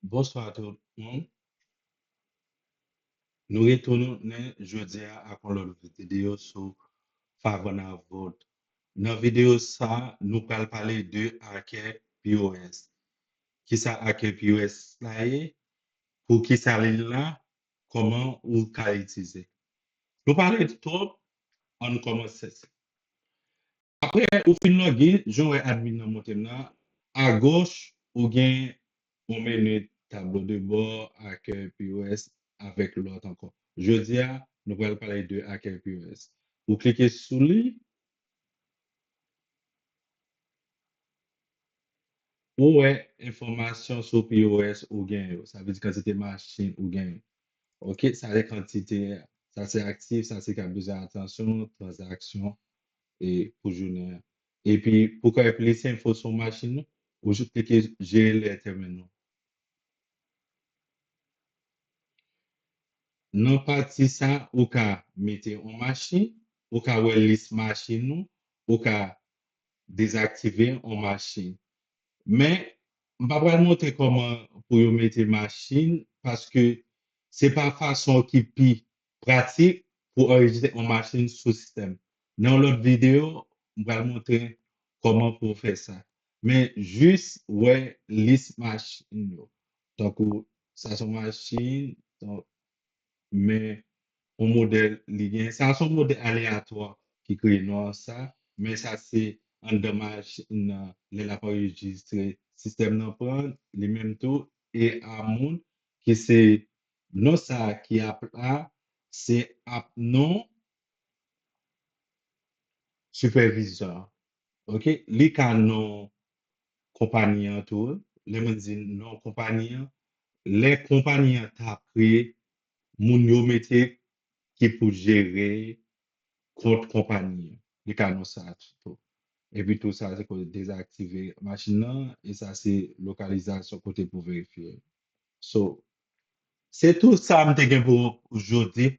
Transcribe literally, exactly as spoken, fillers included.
Bonswa tout moun. Nou retounen jodi a ak yon lòt videyo sou Favana Vault. Nan videyo sa, nou pral pale de Aker P O S. Kisa Aker P O S la ye? Pou kisa li la? Kòman ou ka itilize? Nou pale twòp, ann kòmanse. Apre ou fin loge, jan w wè admin nan montre m nan, agoch ou gen yon meni tablo de bò, Aker P O S avèk lòt ankò. Jodi a, nou pral pale de Aker P O S. Ou klike sou li, ou wè enfòmasyon sou P O S ou gen yo. Sa vle di kantite machin ou gen yo. Ok, sa se kantite, sa se aktif, sa se k ap bezwen atansyon, tranzaksyon e pou jounen an. Epi pou kay plis enfo sou machin nou, ou jis klike jere lè tèminal nou. Nan pati sa, ou ka mete yon machin, ou ka wè lis machin nou, ou ka dezaktive yon machin. Men, m pa pral montre kòman pou yo mete machin, paske se pa fason ki pi pratik pou anrejistre yon machin sou sistèm. Nan yon lòt videyo, m pral montre kòman pou w fè sa. Men jis wè lis machin yo. Tankou sa se yon machin, donk, men yon modèl li gen. Sa se yon modèl aleyatwa ki kreye non an sa, men sa se anndan machin nan, lè l ap anrejistre sistèm nan pran li menm tou, e a moun ki se non sa ki ap la, se ap non sipèvizè. Ok, li ka non konpayi an tou. Lè mwen di non konpayi an, lè konpayi an ta kreye, moun yo mete ki pou jere kont konpayi an. Li ka non sa tou. Epi tou sa se kote dezaktive machin nan, e sa se lokalizasyon kote pou verifye. So, se tou sa m te gen pou jodi.